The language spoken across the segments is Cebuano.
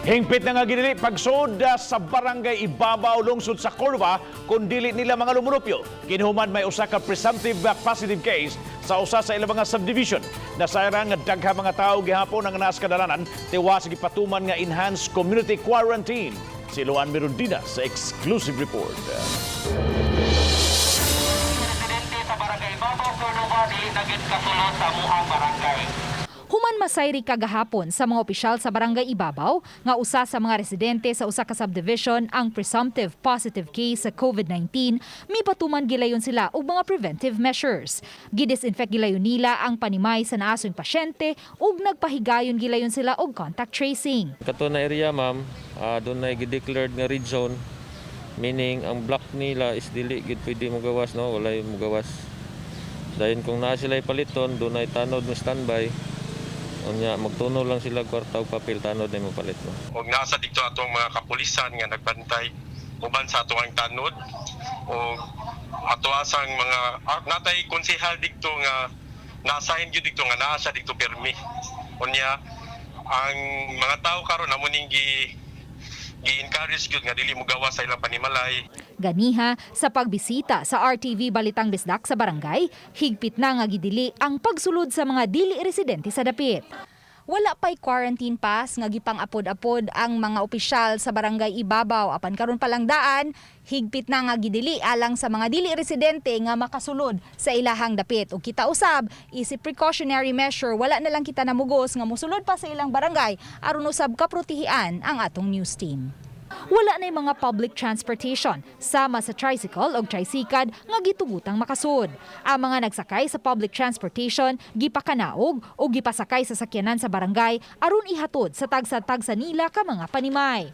Hingpit na nga gidili pagsud sa Barangay Ibabaw, lungsod sa Cordova, kung dili nila mga lumulupyo. Kinuhuman may usa ka presumptive positive case sa usa sa ilang mga subdivision. Nasayran nga daghang mga tawo gihapon ang naa sa kadalanan tiwas gipatuman nga enhanced community quarantine. Si Luan Mirundina sa exclusive report. Residente sa Barangay Ibabaw, Cordova, dili na gyud kasulod sa amuang barangay. Human masayri kagahapon sa mga opisyal sa Barangay Ibabaw nga usa sa mga residente sa usa ka subdivision ang presumptive positive case sa COVID-19, mipatuman gilayon sila og mga preventive measures. Gidisinfect gilayon nila ang panimay sa naasoy pasyente ug nagpahigayon gilayon sila og contact tracing. Kato na area, ma'am, doon na declared nga red zone, meaning ang block nila is dili gid pwede mogawas, no, walay mogawas. Dayon kung naa sila paliton, doon ay tanod mo standby. Unya magtuno lang sila kwarta og papel, tanod na mo palit, no. Og nasa dito atong mga kapulisan nga nagbantay uban sa atong tanod og ato asang mga natay konsehal didto nga na-assign gyud didto nga naa siya didto permi. Unya ang mga tao karon amo ning gi gi-encourage gyud nga dili mo gawas sa ilang panimalay. Ganiha, sa pagbisita sa RTV Balitang Bisdak sa barangay, higpit na nga gidili ang pagsulod sa mga dili residente sa dapit. Wala pa'y quarantine pass nga gipang-apod-apod ang mga opisyal sa Barangay Ibabaw, apan karon pa lang daan higpit na nga gidili alang sa mga dili residente nga makasulod sa ilahang dapit. Ug kita usab, isip precautionary measure, wala na lang kita namugos nga mosulod pa sa ilang barangay aron usab kaprotehian ang atong news team. Wala na mga public transportation sama sa tricycle o tricycad nga gitugutang makasud. Ang mga nagsakay sa public transportation gipakanaog o gipasakay sa sakyanan sa barangay aron ihatod sa tagsa-tagsa nila ka mga panimay.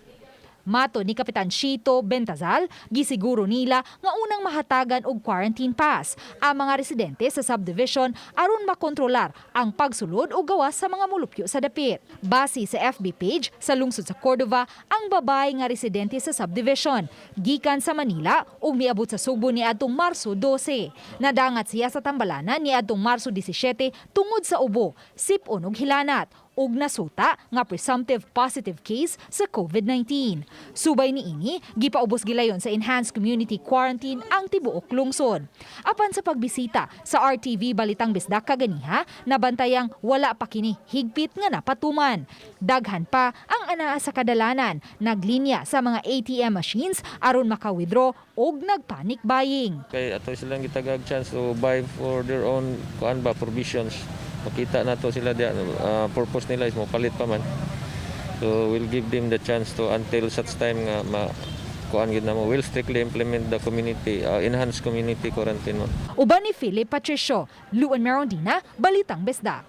Matod ni Kapitan Chito Bentazal, gisiguro nila nga unang mahatagan og quarantine pass ang mga residente sa subdivision aron makontrolar ang pagsulod o gawas sa mga mulupyo sa dapit. Base sa FB page sa lungsod sa Cordova, ang babae nga residente sa subdivision gikan sa Manila ug miabot sa Sugbo niadtong Marso 12. Nadangat siya sa Tambalanan niadtong Marso 17 tungod sa ubo, sipon ug hilanat ug nasuta nga presumptive positive case sa COVID-19. Subay niini, gipaubos gilayon sa enhanced community quarantine ang tibuok lungsod. Apan sa pagbisita sa RTV Balitang Bisdak kaganiha, nabantayang wala pa kini higpit nga napatuman. Daghan pa ang anaa sa kadalanan, naglinya sa mga ATM machines aron maka-withdraw og nagpanic buying. Kay ato silang gitagag chance to buy for their own kuan ba, provisions. Makita nato sila diya, purpose nila is mopalit pa man. So we'll give them the chance to until such time nga ma kuan gid namo, we'll strictly implement the community enhanced community quarantine mo. Uban ni Philip Patricio, Luan Merondina, Balitang Bisdak.